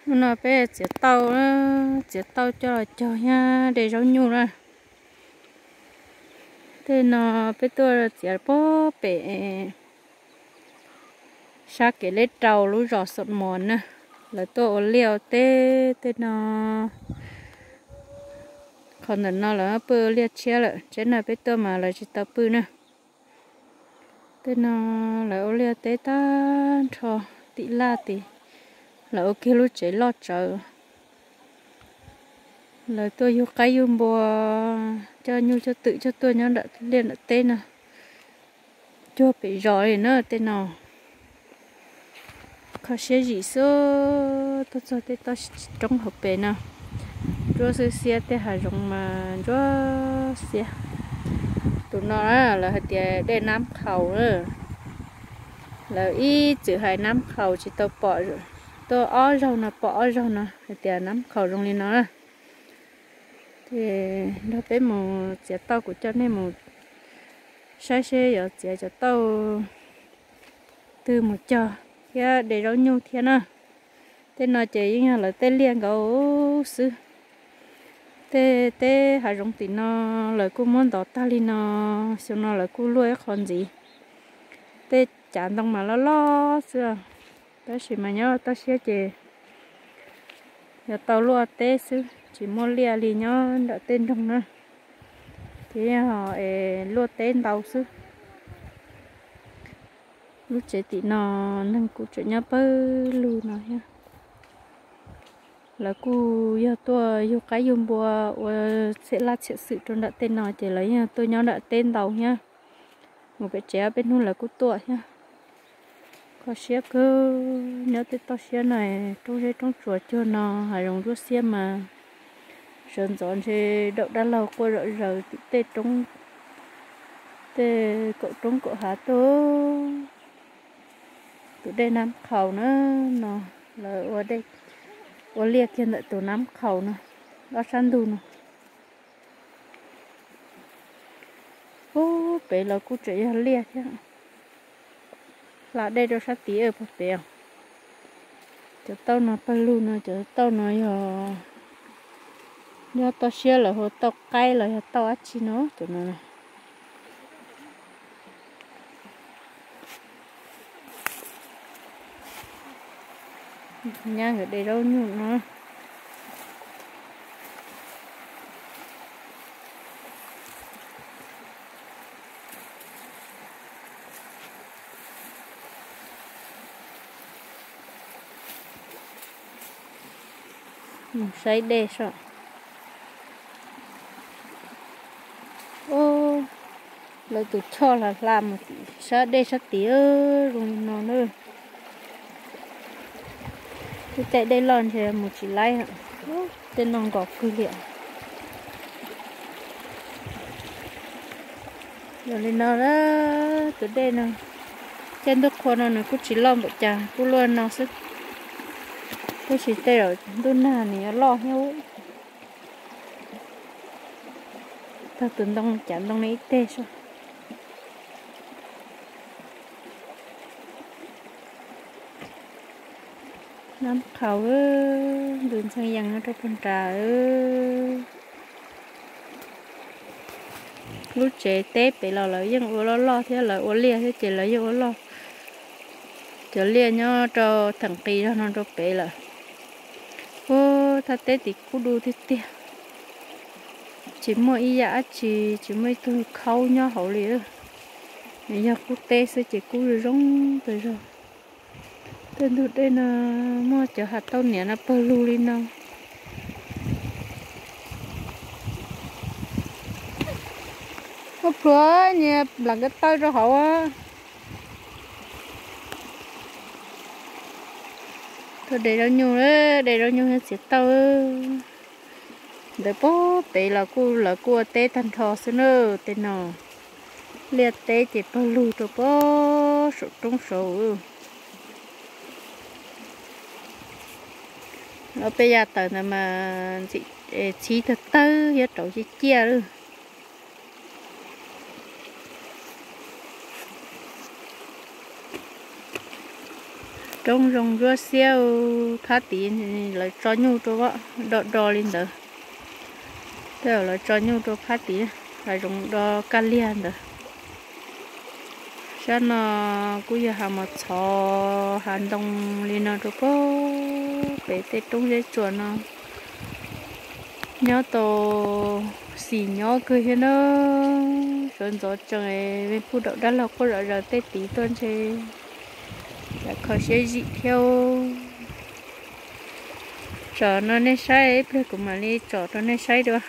Hnub no peb txiav tauj, txiav tauj coj los cog thiab de zaub nyuj na. Tej no peb tuaj txiav puag pem sab kev leb rau lub zos Xom Mos na. Lawv tuaj ua liaj ua teb tej no. Qhov ntawm no lawv pw ua liaj tshiab lawm, tsev no peb tuaj mas lawv tsis tau pw na. Tej no lawv ua liaj teb tag nrho, tim laj tid, lawv ua kiag lub tsev loj tsawv. Lawv tuaj yug qaib yug npua, coj nyuj coj twm coj tuaj nyob nram liaj nram teb no, cuag pem zos li na tej no. Kho siab zim xwb, tuaj txog tej toj roob hauv pes no, ntsuab xwb xiab, tej hav zoov mas ntsuab xiab. Tus no lawv hais tias dej Nab Qhaus na, lawv ib txwm hais Nab Qhaus tsis tau pom, tuaj ob zaug no pom ob zaug no hais tias Nab Qhaus zoo li no na. Ces nrog peb mus txiav tauj, kuv coj nej mus saib seb yuav txiav cov tauj twg mus cog thiab de zaub nyuj thiab na. Tej no ces yeej yog lawv tej liaj nkaus xwb. Tej teb hav zoov tim no lawv kuj muab ntov tag li no, xyoo no lawv kuj luaj ib qho ntxiv. Tej cav ntoo mas loj loj xwb, tab sis mas nyob toj siab ces yog tau luaj teb xwb, tsis muaj liaj li nyob nram tej nroog na, ces yog luaj teb ntau xwb. Lub tsev tim no neeg kuj tseem nyob pawg lug no thiab. Lawv kuj yog tuaj yug qaib yug npua ua txhiam laj txhiam xwm rau nram tej no ces lawv yeej tuaj nyob nram teb ntau thiab. Mus pem tsev ob peb hnub lawv kuj tuaj thiab. Kho siab kawg, nyob tej toj siab no, roob zeb roob tsuas cuag no, hav zoov ntsuab xiab mas sawv ntxov ntshe daum dab laug quaj zom zaws tim tej roob, tej kaum roob kaum hav tuaj. Tus dej Nab Qhaus na, no lawv ua liaj kiag ntawm tus Nab Qhaus no, ob sab ntug no. Ub, pem los kuj tseem yog liaj thiab. Hla dej rau sab tid puag pem os. Cov tauj no pawg lug no, cov tauj no yog, yog toj siab lawv hu tauj qaib los yog tauj dab tsi no cov no. Nyab nkawd de zaub nyuj no. Mus saib dej soj. Ub, lawv tus choj hla hla mus tim sab dej sab tid zoo li no na. Lub caij dej loj ntshe mus tsis laib, tej no nkos kawg li. Zoo li no, tus dej no, caij ntuj qhua no nws kuj tsis loj npaum cas, kuj luaj no xwb. Tab sis tej zaum ntuj nag nws yuav loj thiab. Tag tus ntoo, cav ntoo li ib teg soj. Nab Qhaus, ntws ntxhee yees nyob rau puag nrad. Lub tsev teb pem los lawv yeej ua loj loj thiab, lawv ua liaj thiab ces lawv yeej ua loj. Cov liaj nyob rau theem qis zog no rau pem lawm. Ub, thaj teb tim kub du tiag tiag. Tsis muaj ib yam dab tsi, tsis muaj ib tug khaub nyob hauv li. Nws yog kub teb xwb ces kub zoo zoo tas zog. Tej ntug dej no muaj cov hav tauj niam no pawg lug li no. Muab plhuav nyias nplam ko taw rau hauv. Tuaj de zaub nyuj, de zaub nyuj thiab txiav tauj. Ntawd puag pem los kuj, lawv kuj ua teb tag nrho xwb na. Tej no liaj teb ces pawg lug rau puag saum roob saud. Ob peb yav tawm ntawd mas ntxim txhib tawg tawg thiab rauv ciaj ciaj lawm. Roob zoo zuab xiab, phab tid lawv tso nyuj rau, do do li ntawd. Tej zaum lawv tso nyuj rau phab tid, hav zoov do kaj liag ntawd. Sab no kuj yog hav mos txhov hav ntoo li no rau pem tej roob zeb tsuas no. Nyob tau xis nyob kawg thiab na. Sawv ntxov tsees, pub daum dab laug quaj zom zaws tej tid tuaj ntshe yam kho siab zim thiab. Tsom no nej saib, ib pliag kuv mam li tsom rau nej saib dua.